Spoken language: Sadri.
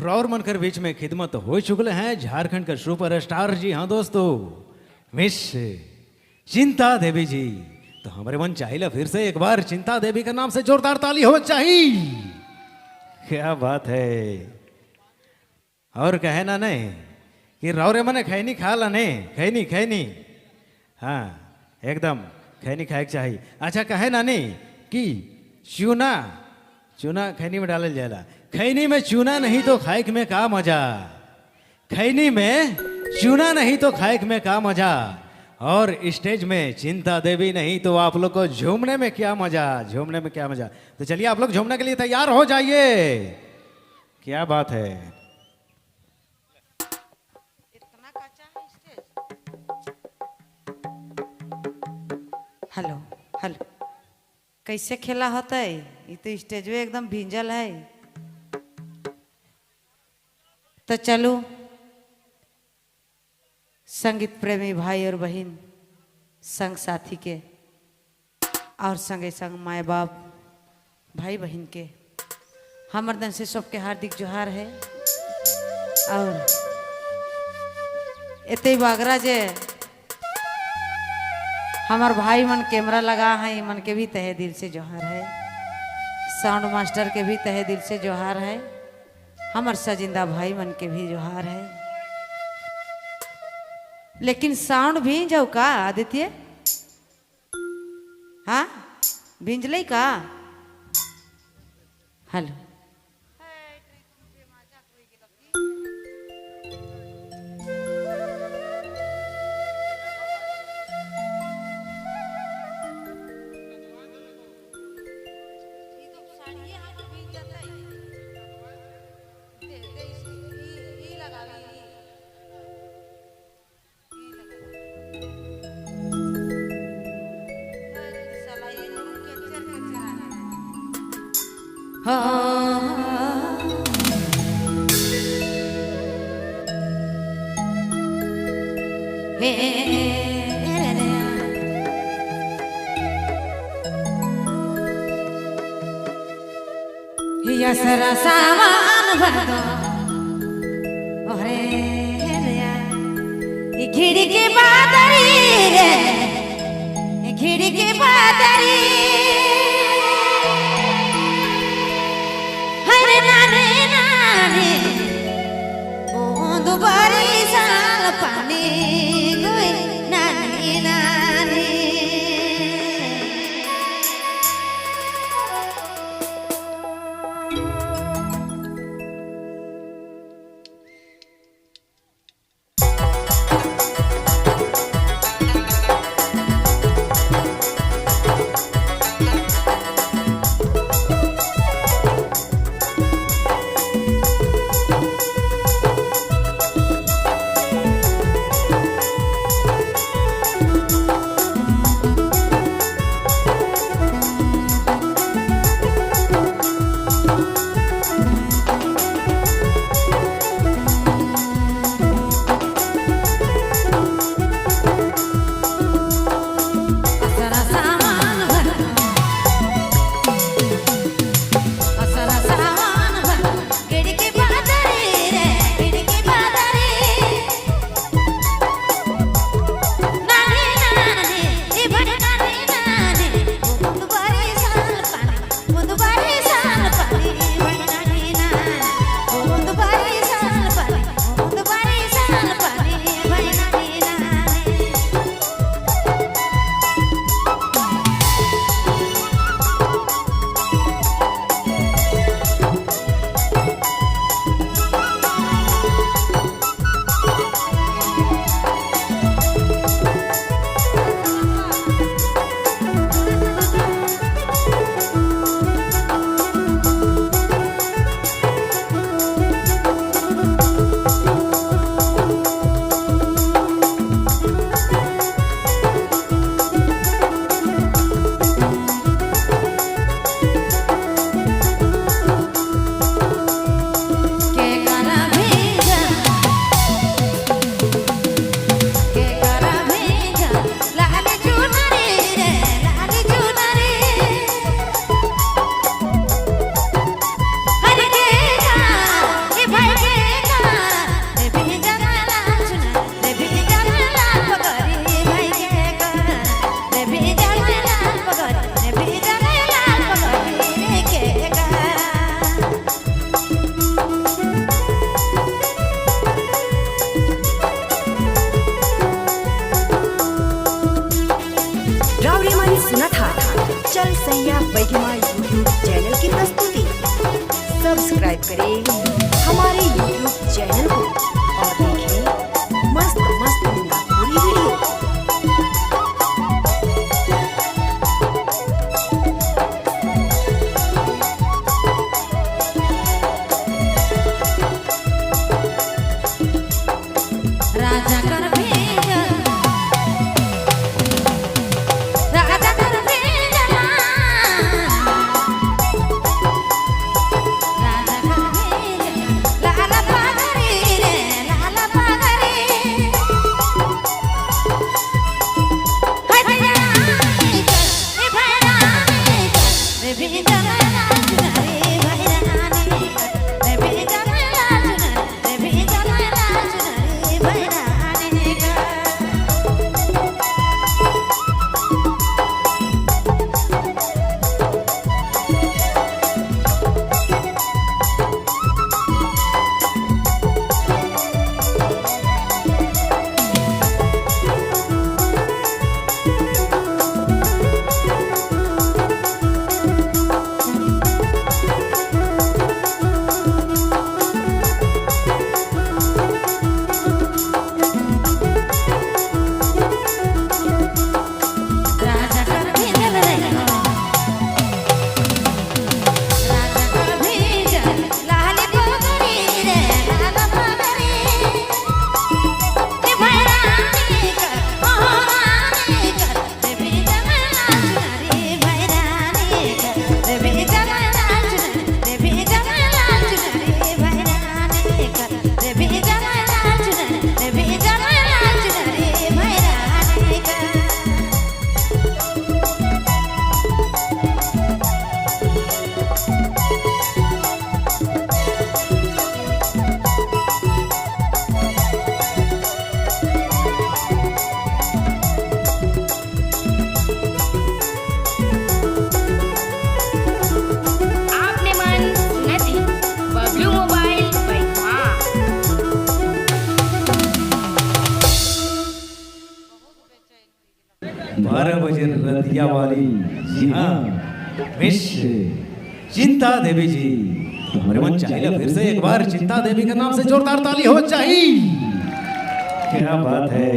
रौर मनकर बीच में खिदमत हो चुकले हैं झारखंड का सुपर स्टार जी। हाँ दोस्तों, मिस चिंता देवी जी। तो हमारे मन चाहिए फिर से एक बार चिंता देवी का नाम से जोरदार ताली हो चाहिए। क्या बात है। और कहे ना नहीं कि रौरे मने खैनी खा ला नहीं, खैनी खैनी, हाँ एकदम खैनी खाए के चाहिए। अच्छा कहे ना नहीं कि चूना चूना खैनी में डालल जाला, खैनी में चूना नहीं तो खाए में का मजा, खैनी में चूना नहीं तो खाए में का मजा, और स्टेज में चिंता देवी नहीं तो आप लोग को झूमने में क्या मजा, झूमने में क्या मजा। तो चलिए आप लोग झूमने के लिए तैयार हो जाइए। क्या बात है। इतना कच्चा है स्टेज। हेलो हेलो, कैसे खेला होता है? ये तो स्टेजवे एकदम भींजल है। तो चलो संगीत प्रेमी भाई और बहन, संग साथी के और संगे संग माए बाप भाई बहन के हमर दन से सबके हार्दिक जोहार है। और एते बागरा जे हमार भाई मन कैमरा लगा है, मन के भी तहे दिल से जोहार है। साउंड मास्टर के भी तहे दिल से जोहार है। हमार सजिंदा भाई मन के भी जोहार है। लेकिन साउंड भींज जाऊ का आदित्य? हाँ भींज लई का? हेलो यसरा सामान भदो ओरे रे खिड़की बादरी रे, खिड़की बादरी हरे नाने नाने बूंद बारी साल पानी गोई नानी नानी। करें हमारे YouTube channel को और देखें मस्त मस्त नागपुरी वीडियो। राजा कर भेजल, राजा कर भेजला, राजा कर भेजल लाल पगड़ी रे लाल पगड़ी। हाय भैरानी कर, हे भैरानी कर, रे भेजल राज रे भैरानी कर, रे भेजल राज रे भेजल राज रे भैरानी कर। राजा कर भेजल रे, राजा कर भेजल लाल पगड़ी रे लाल पगड़ी। रे भैरानी कर, ओ रानी कर, रे भेजल लाल रे भैरानी कर, रे भेजल लाल रे भेजल लाल रे भैरानी कर, रे भेजल लाल रे भेजल लाल रे भैरानी कर। आपने मन નથી બબલુ મોબાઈલ બૈકમાં। 12 बजे रतिया वाली, जी हाँ, मिस चिंता देवी जी। तो हमारे मन चाहिए फिर से एक बार चिंता देवी के नाम से जोरदार ताली हो चाहिए। क्या बात है।